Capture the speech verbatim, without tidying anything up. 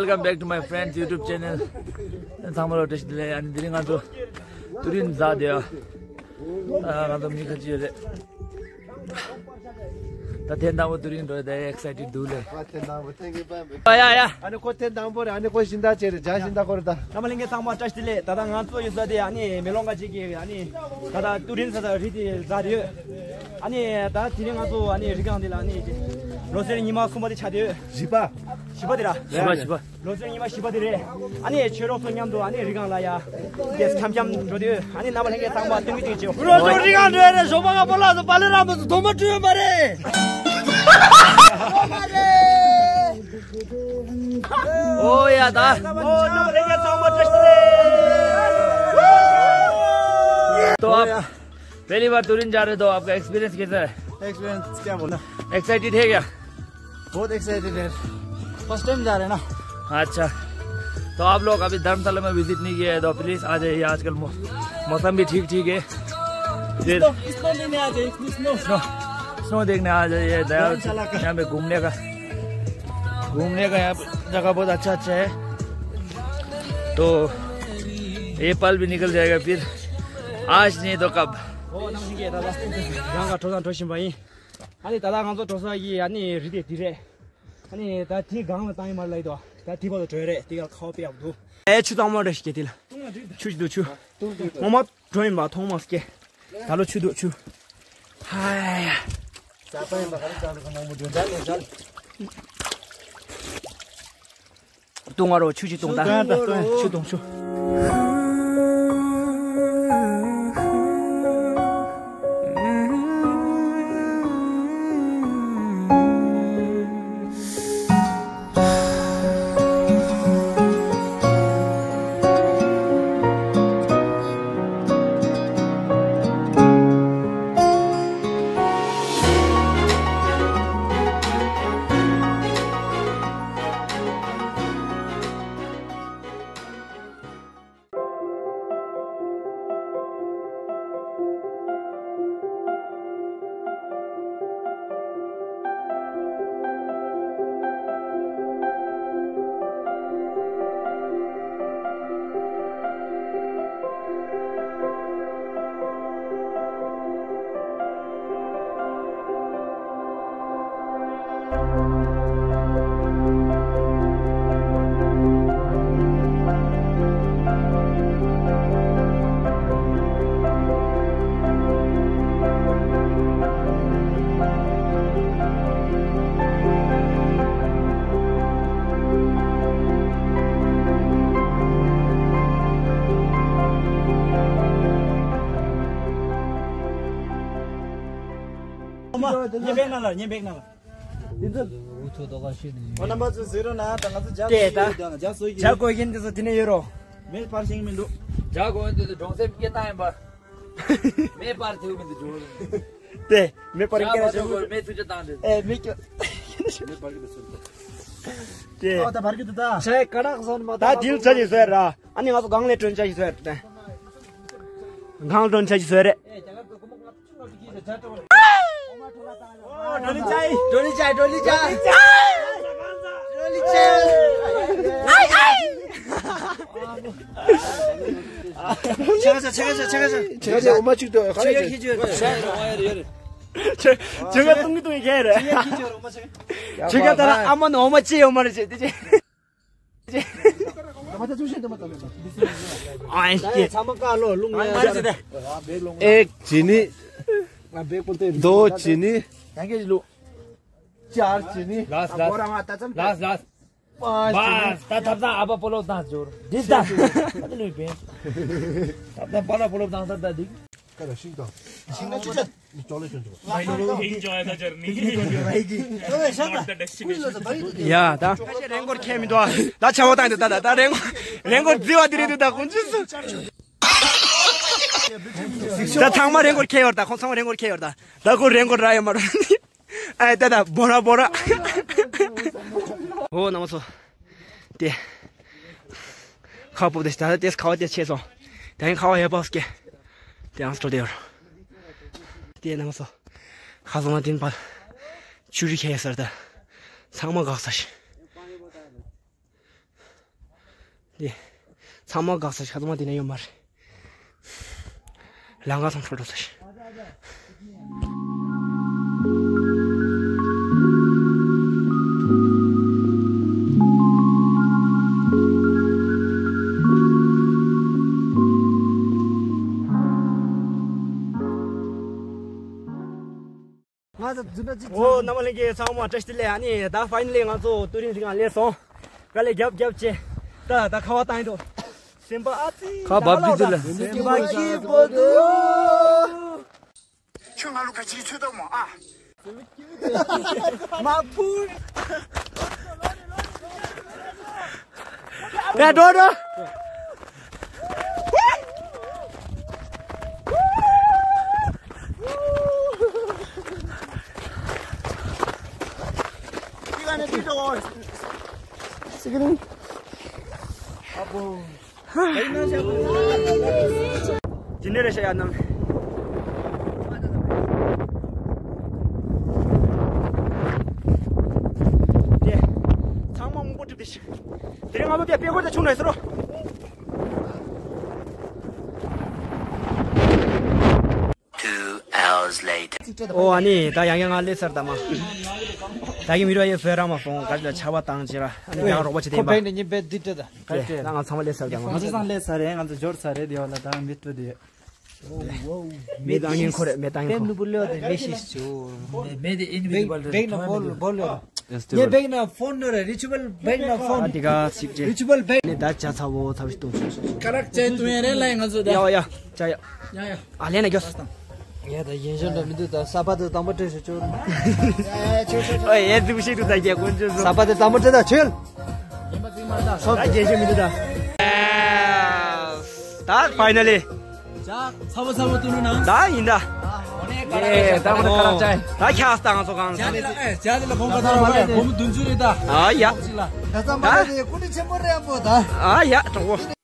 Welcome back to my friend's YouTube channel. ཚང་མ་ལ་བཀྲ་ཤིས་བདེ་ལེགས། ཨ་ནི་དེ་རིང་ང་ཚོ་ཏུ་རིན་ཛ་དེ་ཡ། ཨ། ང་ཚོ་མི་ཁ་ཅིག་ཡོད་རེད། ད་ཐེངས་དང་པོ་ཏུ་རིན་འགྲོ་ཡ། ད་ཨེག་སའི་ཊེཌ་འདུག་ལེ། ཨ། ཐེངས་དང་པོ། Thank you very much. ཨ་ཡ་ཡ། ཨ་ནི་ཁོ་ཐེངས་དང་པོ་རེད། ཨ་ནི་ཁོ་སྦྱིན་བདག་བྱས་རེད། ཇ་སྦྱིན་བདག་ཁོ་རེད་ད། རྣམ་པ་ལྷན་རྒྱས་ཚང་མ་བཀྲ་ཤིས་བདེ་ལེགས། ད་ལྟ་ང་ཚོ་ཡོད་ས་དེ་ཨ་ནི་མེ་ལོང་ཁ་ཅིག་གི་ཨ་ནི་ད་ལྟ་ཏུ་རིན་ས་ད་རི་དེ་ཛ་དེ་ཡོད། ཨ་ནི་ད་དེ་རིང་ང་ཚོ་ཨ་ནི་རི་སྒང་དེ་ལ་ཨ་ནི་ལོ་སར་ཉི་མ་གསུམ་པ་དེ་ཆགས་དེ་ཡོད། བཞི་པ། བཞི་པ་དེ་ར། བཞི་པ། བཞི་པ། ལོ་ཚོད་ཉི་མ་བཞི་པ་དེ་རེད། ཨ་ནི་ཆོས་གྲོགས་ཚོ་མཉམ་དུ་ཨ་ནི་རི་སྒང་ལ་ཡ། དེ་འཁྱམ་འཁྱམ་འགྲོ་དུས་ཨ་ནི་རྣམ་པ་ལྷན་རྒྱས་ཚང་མ་སྟོན་གི་སྟོན་གི་བྱེད། རོ་ཅོ་རི་སྒང་འགྲོ་ཡ་རེད། ཞོགས་པ་ང་པོ་ལགས་སུ་པ་ལི་ར་མོ་ཚོ་དོ་མ་བཀྲུས་ཡོད་མ་རེད། ཨོ་ཡ་ད། ཨོ་རྣམ་པ་ལྷན་རྒྱས་ཚང་མ་བཀྲ་ཤིས་བདེ་ལེགས། तो आप पहली बार तुरिन जा रहे, तो आपका एक्सपीरियंस कैसा है? एक्सपीरियंस क्या बोलना? एक्साइटेड है क्या? बहुत एक्साइटेड है, फर्स्ट टाइम जा रहे हैं ना। अच्छा, तो आप लोग अभी धर्मशाला में विजिट नहीं किया है तो प्लीज आ जाइए। आजकल मौ-, मौसम भी ठीक ठीक है। फिर स्नो, स्नो लेने आ जाइए, स्नो। स्नो, स्नो देखने आ जाइए। दया धर्मशाला का। यहाँ पे घूमने का, घूमने का यहाँ पे जगह बहुत अच्छा अच्छा है। तो ये पल भी निकल जाएगा फिर, आज नहीं तो कब। ཨོ་ནང་བཞིན་གྱི་ད་ལྟ་རང་ག་གྲོ་ཚང་འགྲོ་བཞིན་པ་ཡིན། ཨ་ནི་ད་ལྟ་ང་ཚོ་འགྲོ་ས་ཡི་ཨ་ནི་རི་དེ་དེ་རེད། ཨ་ནི་ད་དེ་སྒང་ལ་བཏང་ཡིན་མ་ལ་ཡི་དོ། ད་དེ་བར་དུ་འགྲོ་ཡི་རེད། དེ་ག་ཁ་བ་དཔེ་ཡག་འདུག་ཨེ་ཆུ་གཙང་མ་རེད་ཤི་གེ་དེ་ལ། ཆུ་ཞིག་འདུག་ཆུ། ངོ་མ་འགྲོ་ཡིན་པ་མཐོང་མ་སྐྱེ། ད་ལོ་ཆུ་འདུག་ཆུ། ཧའི། ཏུང་ང་རོ་ཆུ་ཅིག་ཏུང་ད། ཆུ་ཏུང་ཆུ། ཉན་པའི་ནང་ལ། ཉན་པའི་ནང་ལ། འོ་ནམ་པ་ཚོ་ཟེར་རོ་ན་ད་ང་ཚོ་ཇ་དེ་ད། ཇ་གོ་གིན་དེ་ཚོ་དེ་ནས་ཡོད་རོ། མེད་པར་ཤེས་མི་འདུག་ཇ་གོ་གིན་དེ་ཚོ་གྲོང་གསེབ་སྐད་བཏང་ཡིན་པ། མེད་པར་ཐེའུ་མི་འདུག་ཇོ། དེ་མེད་པར་ཇ་སྐད་བ་ཆེན་པོ། ཇོ་གོ་མེད་ཚུལ་ཅི་བཏང་དེ། ཨེ་མེད་ཀྱོ། མེད་པར་གི་འདུག་ཟེར། དེ། ཨ་ད་བར་གི་འདུག་ད། ཆེ་ཀ་རག་སོན་མ་ད། ད་ལྡིལ་ཆ་ཞིག་བཟོས་ར། ཨ་ནི་ང་ཚོ་གང་ལས་གྲོན་ཆ་ཞིག་བཟོས་ར། གང་གྲོན་ཆ་ཞིག་བཟོས་རེད། ཌོ་ལི་ཅའི། ཌོ་ལི་ཅའི། ཌོ་ལི་ཅའི། ཌོ་ལི་ཅའི། ཨའི་ཨའི། ཆེ་ག་ཆེ་ཆེ་ཆེ་ག་ཆེ། ཆེ་ག་ཆེ་འོ་མ་གཅིག་ཏུ་ག་རེ་ཆེ་ག་ཁྱི་ཆེ། ཆེ་ག་ཏུང་གི་ཏུང་གི་ཁྱེར་རེད། ཆེ་ག་ད་ར་ཨ་མ་ནི་འོ་མ་ཅི་ཡོད་མ་རེད་ཅེ་དེ་ཅེ། ཨ་ཡེ་ཤེ། एक चीनी, दो चीनी, चार चीनी, लास्ट लास्ट लास्ट लास्ट। पाँच चीनी। बस ད་ཐབ་ད་ཨ་པ་པོ་ལོ་ད་ཇོར་འདི་ད་ད་ལུས་པེ། ཐབ་ད་པ་ལ་པོ་ལོ་ད་ད་ད་འདི། ཀ་ལ་ཤིང་དང་། ཤིང་ན་ཆུ་ཆད། ཅོ་ལེ་ཅོ་ཅོ། Enjoy the journey, not the destination. ད་ཁ་ཤས་རེན་ཀོཌ་ཁྱེར་མི་འདུག་ཨ། ད་ཆ་བོ་བཏང་འདུག་ད་ད་ད་རེན་ཀོཌ་རེན་ཀོཌ་རྫི་བ་དེ་རེད་འདུག་ད་ཁོང་ཚོས་སུ། ད་ཚང་མ་རེན་ཀོཌ་ཁྱེར་ཡོད་ད། ཁོང་ཚང་མ་རེན་ཀོཌ་ཁྱེར་ཡོད་ད། ད་ཁོ་རེན་ཀོཌ་རག་ཡོད་མ་རེད། ཨེ་ད་ད་བོ་ར་བོ་ར། ཨོ་ནང་སོ། དེ། ཁ་པོ་དེ་ད་དེ་ཁ་བ་དེ་ཆེ་སོང་། ད་ཡིན་ཁ་བ་ཡ་པོ་སྐྱེ། དེ་ཨང་སྟོ་དེ་ཡོར། དེ་ནང་སོ། ཁ་སོང་མ་དེན་པ། ཆུ་རི་ཁེ་སར་ད། ཚང་མ་འགག་ས་ཤི། དེ། ཚང་མ་དགའ་ས་ཞིག་ཁ་ཚང་མ་དེ་ནས་ཡོད་མ་རེད། ལང་ཀ་ཚང་ཁྲོ་ཁྲོ་ས་ཞིག་ང་ཚོ་འཛུལ་ན་ཅི། ཨོ། རྣམ་པ་ལྷན་རྒྱས་ཚང་མ་བཀྲ་ཤིས་བདེ་ལེགས། ཨ་ནི་ད་ཕའི་ནལ་ལི་ང་ཚོ་ཏུ་རིན་སི་སྒང་སླེབས་སོང་། དཀའ་ལས་རྒྱབ་རྒྱབ་བྱས། ད་ད་ཁ་བ་བཏང་ཡིན་འགྲོ། སེམས་པ་ཨ་ཙི་ཁ་བབས་དུས་ལ། སེམས་པ་སྐྱིད་པོ་འདུག་ཁྱོད་ང་ལ་ག་ཅི་ཚོད་བཏང་མོ་ཨ། མ་ཕུར། ད་འགྲོ་འགྲོ། ཨ་བོ། ཇི་འདྲ་རེད་ཤག་ཡ་ནང་། དེ། ཚང་མ་མང་པོ་གྲིབ་དེ་ཤི། དེ་རིང་ང་ཚོ་དེ་དཔེ་ཁོ་དེ་ཆུང་ནས་ཟེར་རོ། Two hours later. ཨོ་ཨ་ནི་ད་ཡང་ཡང་ང་སླེབས་ཚར་ད་མ། ད་གི་མི་རོ་ཡེ་ཕེ་ར་མ་སོང་ག་ལ་ཆར་པ་བཏང་ཅི་ར་ཨ་ནི་ཡང་རོགས་པ་བྱེད་དེ་ཁོ་ཡིན་པ། བེག་ནི་ཉིན་པའི་འདི་སྤྲད་ད། ག་སྤྲད། ད་ང་ཚང་མ་སླེབས་ཚར་ད་མ། ང་ཚོ་ཚང་སླེབས་ཚར་རེད། ང་ཚོ་འབྱོར་ཚར་རེད། དེ་ཡོད་ལ་ད་མི་སྤྲོད་དེ་ཡོད། མེ་བཏང་མཁན་ཁོ་རེད། མེ་བཏང་མཁན་ཁོ། ནུ་བུ་ལོ་དེ་མེ་ཤི་ཅུ། མེ་དེ་ཨིན་བི་ཟི་བལ་རེད། བེག་ན་ཕོན་བོ་ལོ། ངས་བེག་ན་ཕོན་ནོ་རེད། རི་ཆུ་བལ་བེག་ན་ཕོན། ཨ་དེ་ག་ཚིག་ཅེ། རི་ཆུ་བལ་བེག་ནས་ད་ཇ་ཚ་བོ་ཚ་བི་སྟོང་ཆུ་ཆུ་ཆུ། ཀ་རག་ཅེ་ཏུ་ཡན་རེ་ལ་ང་ཚོ་ད། ཡ་ཡ་ཇ་ཡ། ཡ་ཡ། ཨ་ལེ་ན་གྱོ། ཡ་ད་ཡིན་གཞན་འདྲ་མི་འདུག་ད་ས་པ་དེ་དང་པོ་སྤྲད་ཤོག་ཅོ། ཨ་ཡ་ཆོ་ཆོ་ཆོ། ཨ་ཡ་དུ་ཤི་དུ་ད་རྒྱལ་ཀུན་ཅོ་སོ། ས་པ་དེ་དང་པོ་སྤྲད་ད་ཆོལ། ཡིན་པ་ཚིག་མ་ད། ད་རྒྱལ་ཤོ་མི་འདུག་ད། ད་ཕའི་ནལ་ལི། ཇ་ཚ་བོ་ཚ་བོ་ཏུ་ནུ་ན། ད་ཡིན་ད། ཨེ་ད་མ་ད་ཁ་རག་ཅའི། ད་ཁྱ་ས་ང་ཚོ་གང་ས། ཇ་དེ་ལ་ཨེ་ཇ་དེ་ལ་གོང་ཁ་ཐར་བ་ལས་སྒོར་མོ་བདུན་ཅུ་རེད་ད། ཨ་ཡ། ཅི་ལ། ད་ཚང་མ་ད་དེ་ཀུ་ནི་ཆེན་པོ་རེད་པོ་ད། ཨ་ཡ་གྲོགས་པོ།